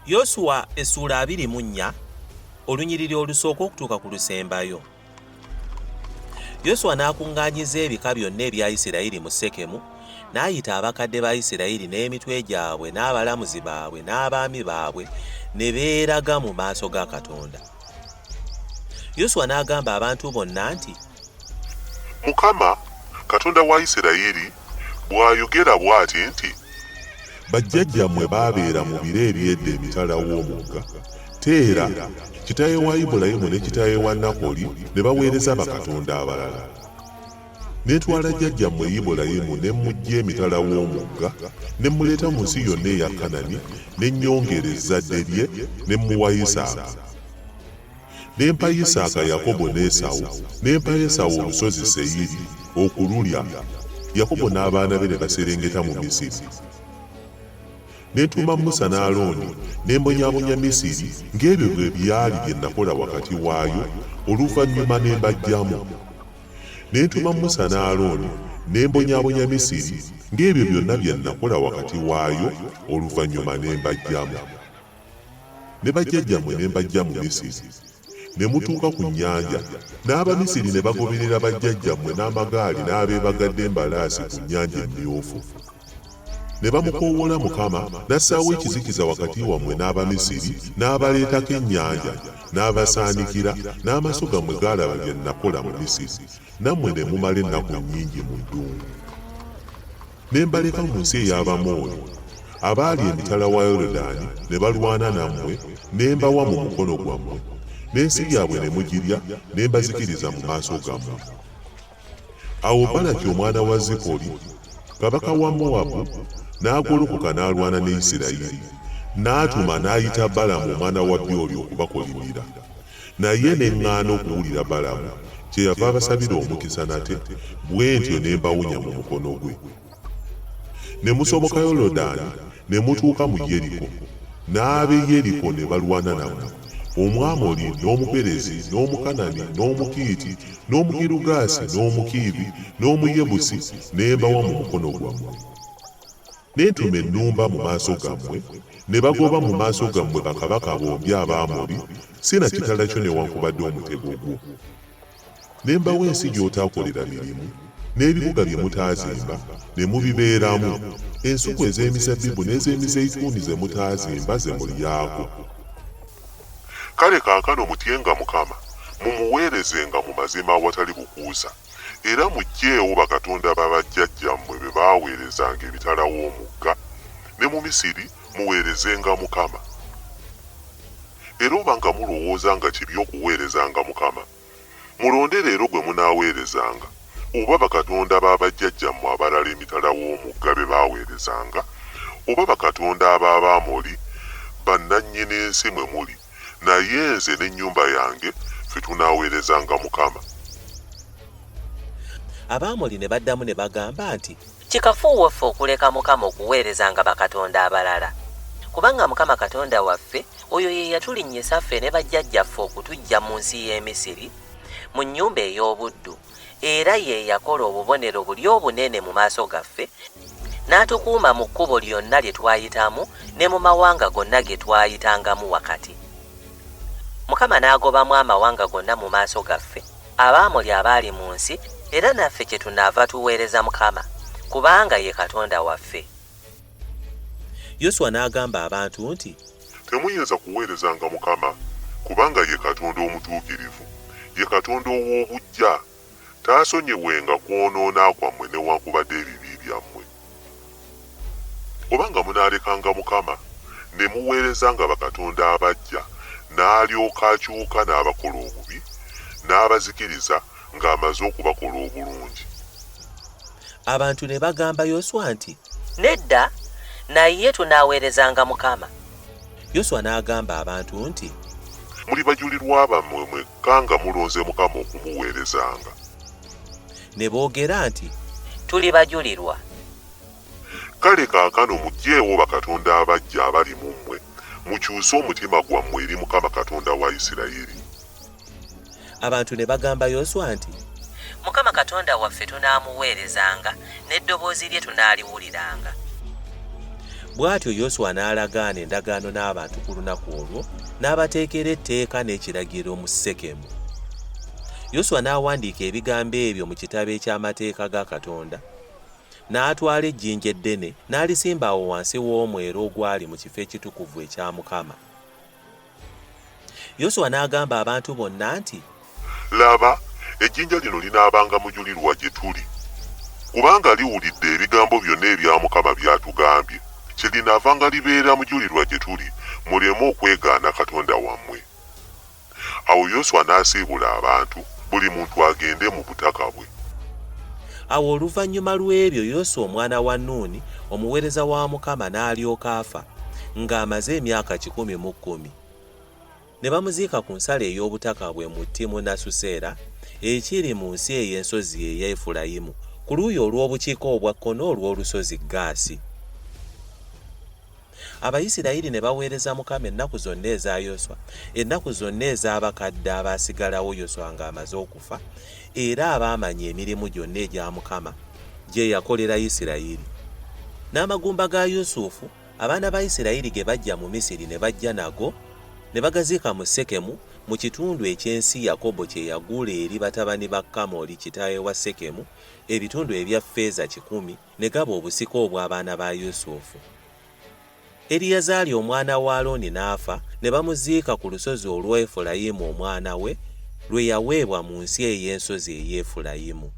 Yosuwa essuula 24 olunyiriri olusooka okutuuka ku lusembayo. Yoswa n'akuŋŋaanyiza ebika byonna ebya Isirayiri mu Sekemu, n'ayita abakadde ba Isirayiri n'emitwe gyabwe n'abalamuzi baabwe n'abaami baabwe ne beeraga mu maaso ga Katonda. Yoswa n'agamba abantu bonna nti, Mukama, Katonda wa Isirayiri, bw'ayogera bw'ati nti, Bajjajjammwe baabeera mu biro eby'edda emitala w'omugga, Teera, kitaawe wa Ibulayimu ne kitaawe wa Nakoli ne baweereza bakatonda abalala. Ne ntwala jjajjammwe Ibulayimu ne mmuggya emitala w'omugga, ne mmuleeta mu nsi yonna eya Kanani, ne nnyongera ezzadde lye, ne mmuwa Isaaka. Ne mpa Isaaka Yakobo ne Esawu, ne mpa Esawu olusozi Seyiri okululya, Yakobo n'abaana be ne baserengeta mu Misiri. Ne ntuma Musa ne Alooni, ne mbonyaabonya Misiri ng'ebyo bwe byali bye nakola wakati waayo, oluvannyuma ne mbaggyamu. Ne ntuma Musa ne Alooni, ne mbonyaabonya Misiri ng'ebyo byonna bye nakola wakati waayo, oluvannyuma ne mbaggyamu. Ne bajjajjammwe ne mbaggya mu Misiri, ne mutuuka ku nnyanja, n'Abamisiri ne bagoberera bajjajjammwe n'amagaali n'abeebagadde embalaasi ku Nnyanja Emmyufu. Ne bamukoowoola Mukama, n'assaawo ekizikiza wakati wammwe n'Abamisiri, n'abaleetako ennyanja, n'abasaanikira, n'amaaso gammwe gaalaba bye nakola mu Misiri, nammwe ne mumala ennaku nnyingi mu ddungu. Ne mbaleka mu nsi ey'Abamoli, abaali emitala wa Yoludaani, ne balwana nammwe, ne mbawa mu mukono gwammwe, n'ensi yaabwe ne mugirya, ne mbazikiriza mu maaso gammwe. Awo Balaki omwana wa Zipoli, kabaka wa Mowabu, n'agolokoka n'alwana ne Isirayiri, n'atuma n'ayita Balamu omwana wa Byoli okubakolimira. Naye ne ŋŋaana okuwulira Balamu, kyeyava abasabira omukisa nate, bwe ntyo ne mbawonya mu mukono gwe. Ne musomoka Yoludaani, ne mutuuka mu Yeriko, n'ab'e Yeriko ne balwana nammwe, Omwamoli, n'Omuperezi, n'Omukanani, n'Omukiiti, n'Omugirugaasi, n'Omukiivi, n'Omuyebusi, ne mbawa mu mukono gwammwe. Ne ntuma ennumba mu maaso gammwe, ne bagoba mu maaso gammwe bakabaka bombi Abaamoli, si na kitala kyo newankubadde omutego gwo. Ne mbawa ensi gy'otaakolera mirimu, n'ebibuga bye mutaazimba, ne mubibeeramu, ensuku ez'emizabbibu n'ez'emizeyituuni ze mutaazimba ze mulyako. Kale kaakano mutyenga Mukama, mumuweerezenga mu mazima awatali bukuusa. Era muggyeewo bakatonda ba bajjajjammwe be baaweerezanga emitala w'omugga, ne mu Misiri, muweerezenga Mukama. Era oba nga mulowooza nga kibi okuweerezanga Mukama, mulonde leero gwe munaaweerezanga, oba bakatonda ba bajjajjammwe abalala emitala w'omugga be baaweerezanga, oba bakatonda ab'Abaamoli, bannannyini nsi mwe muli. Naye nze n'ennyumba yange, ffe tunaaweerezanga Mukama. Abaamoli ne baddamu ne bagamba nti. Kikafuuwe ffe okuleka Mukama okuweerezanga bakatonda abalala, kubanga Mukama Katonda waffe, oyo ye yatulinnyisa ffe ne bajjajjaffe okutuggya mu nsi y'e Misiri, mu nnyumba ey'obuddu, era ye yakola obubonero buli obunene mu maaso gaffe, n'atukuuma mu kkubo lyonna lye twayitamu ne mu mawanga gonna ge twayitangamu wakati. Mukama n'agobamu amawanga gonna mu maaso gaffe, Abaamoli abaali mu nsi, era naffe kyetunaava tuweereza Mukama, kubanga ye Katonda waffe. Yoswa n'agamba abantu nti. Temuyinza kuweerezanga Mukama, kubanga ye Katonda omutuukirivu, ye Katonda ow'obuggya, taasonyiwenga kwonoona kwammwe newaakubadde ebibi byammwe. Oba nga munaalekanga Mukama, ne muweerezanga bakatonda abaggya, n'alyoka akyuka n'abakola obubi, n'abazikiriza ng'amaze okubakola obulungi. Abantu ne bagamba Yoswa nti. Nedda, naye tunaaweerezanga Mukama. Yoswa n'agamba abantu nti. Muli bajulirwa bammwe mwekka nga mulonze Mukama okumuweerezanga. Ne boogera nti. Tuli bajulirwa. Kale kaakano muggyeewo bakatonda abaggya abali mu mmwe, mukyuse omutima gwammwe eri Mukama Katonda wa Isirayiri. Abantu ne bagamba Yoswa nti. Mukama Katonda waffe tunaamuweerezanga, n'eddoboozi lye tunaaliwuliranga. Bw'atyo Yoswa n'alagaana endagaano n'abantu ku lunaku olwo, n'abateekera etteeka n'ekiragiro mu Sekemu. Yoswa n'awandiika ebigambo ebyo mu kitabo eky'amateeka ga Katonda, n'atwala ejjinja eddene n'alisimba awo wansi w'omwera ogwali mu kifo ekitukuvu ekya Mukama. Yoswa n'agamba abantu bonna nti, Laba, ejjinja lino linaabanga mujulirwa gye tuli, kubanga liwulidde ebigambo byonna ebya Mukama by'atugambye. Kyelinaavanga libeera mujulirwa gye tuli, muleme okwegaana Katonda wammwe. Awo Yoswa n'asiibula abantu, buli muntu agende mu butaka bwe. Awo oluvannyuma lw'ebyo Yoswa omwana wa Nuuni, omuweereza wa Mukama, n'alyoka afa, ng'amaze emyaka 110. Ne bamuziika ku nsalo ey'obutaka bwe mu Timunasusera, ekiri mu nsi ey'ensozi eya Efulayimu, ku luuyi olw'obukiika obwa kkono olw'olusozi Gaasi. Abayisirayiri ne baweereza Mukama ennaku zonna eza Yoswa, ennaku zonna ez'abakadde abaasigalawo Yoswa ng'amaze okufa, era abaamanya emirimu gyonna egya Mukama gye yakolera Isirayiri. N'amagumba ga Yusufu, abaana ba Isirayiri ge baggya mu Misiri ne bajja nago, ne bagaziika mu Sekemu, mu kitundu eky'ensi Yakobo kye yagula eri batabani ba Kamoli kitaawe wa Sekemu, ebitundu ebya ffeeza kikumi, ne gaba obusika obw'abaana ba Yusufu. Eriyazaali omwana wa Alooni n'afa, ne bamuziika ku lusozi olwa Efulayimu omwana we, lwe yaweebwa mu nsi ey'ensozi ey'Efulayimu.